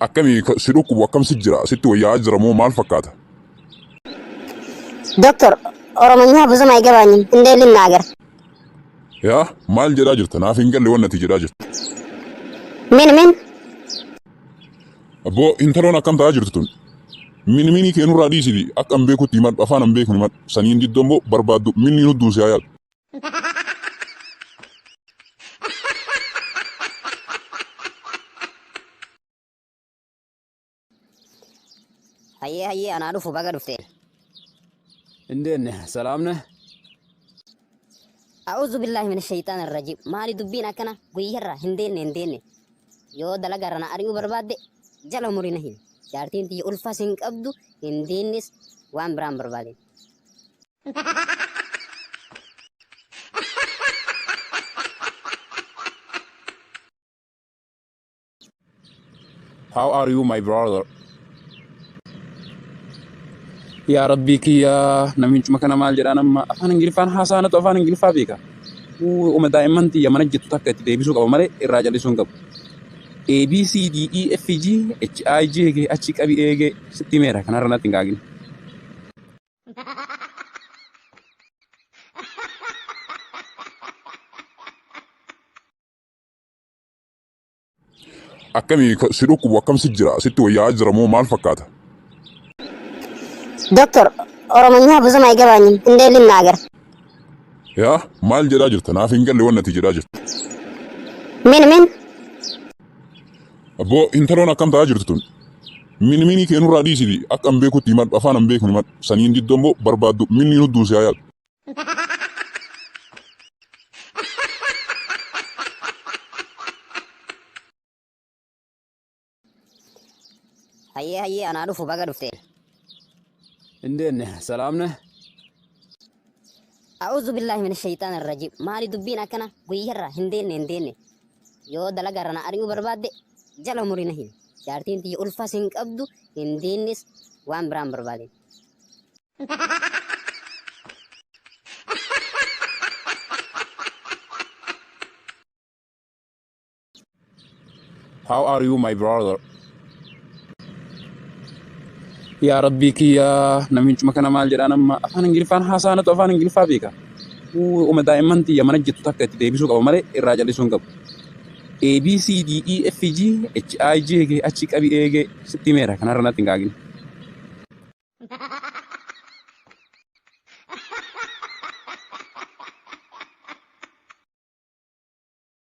Akkamii si dhukkubu akkam si jira sitti wayyaa'aa jira moo maal fakkaata? ዶክተር ኦሮሞኛ ብዙም አይገባኝም። እንዴት ልናገር? Yaa maal jedhaa jirta naaf hin galle wanni ati jedhaa jirtu. ምን ምን Abboo intaloon akkam ta'aa jirtu tun. Mini kee nurraa dhiisiti akka hin beekutti himadhu afaan hin beeknu himadhu saniin diddoo immoo barbaaddu minni hudduun si haa yaadu. Hayyee hayyee anaa dhufu baga dhufteen. እንዴት ነህ? ሰላም ነህ? A'uudhu billaahi mina shayxaan irrajiim. Maali dubbiin akkana guyyarraa hin deenne hin deenne. Yoo dalagarra na ari'uu barbaadde jala umurii na himi. Jaartiin tiyya ulfas hin qabdu hin deennes waan biraan barbaadin. How are you, my brother? Yaa Rabbii kiyyaa namichuma kana maal jedhaan amma afaan Ingiliffaan haasaanatu afaan Ingiliffaa beeka. Uma daa'imman tiyya mana jettu takka itti deebisuu qaba malee irraa callisuu hin qabu. A B C D E F G H I J K achi qabi eegee sitti himeera kanarra natti hin gaagin. Akkamii si dhukkubu akkam si jira sitti wayyaa'aa jira moo maal fakkaata? ዶክተር ኦሮሞኛ ብዙም አይገባኝም። እንዴት ልናገር? Yaa maal jedhaa jirta naaf hin galle wanni ati jedhaa jirtu. ምን ምን Abboo intaloon akkam ta'aa jirtu tun. Mini kee nurraa dhiisiti akka hin beekutti himadhu afaan hin beeknu himadhu saniin diddoo immoo barbaaddu minni hudduun si haa yaadu. Hayyee hayyee anaa dhufu baga dhufteen. እንዴት ነህ? ሰላም ነህ? A'uudhu billaahi mina shayxaan irrajiim. Maali dubbiin akkana guyyarraa hin deenne hin deenne. Yoo dalagarra na ari'uu barbaadde jala umurii na himi. Jaartiin tiyya ulfas hin qabdu hin deennes waan biraan barbaadin. How are you, my brother? Yaa Rabbii kiyyaa namichuma kana maal jedhaan amma afaan Ingiliffaan haasaanatu afaan Ingiliffaa beeka. Uma daa'imman tiyya mana jettu takka itti deebisuu qaba malee irraa callisuu hin qabu. A B C D E F G H I J K achi qabi eegee sitti himeera kanarra natti hin gaagin.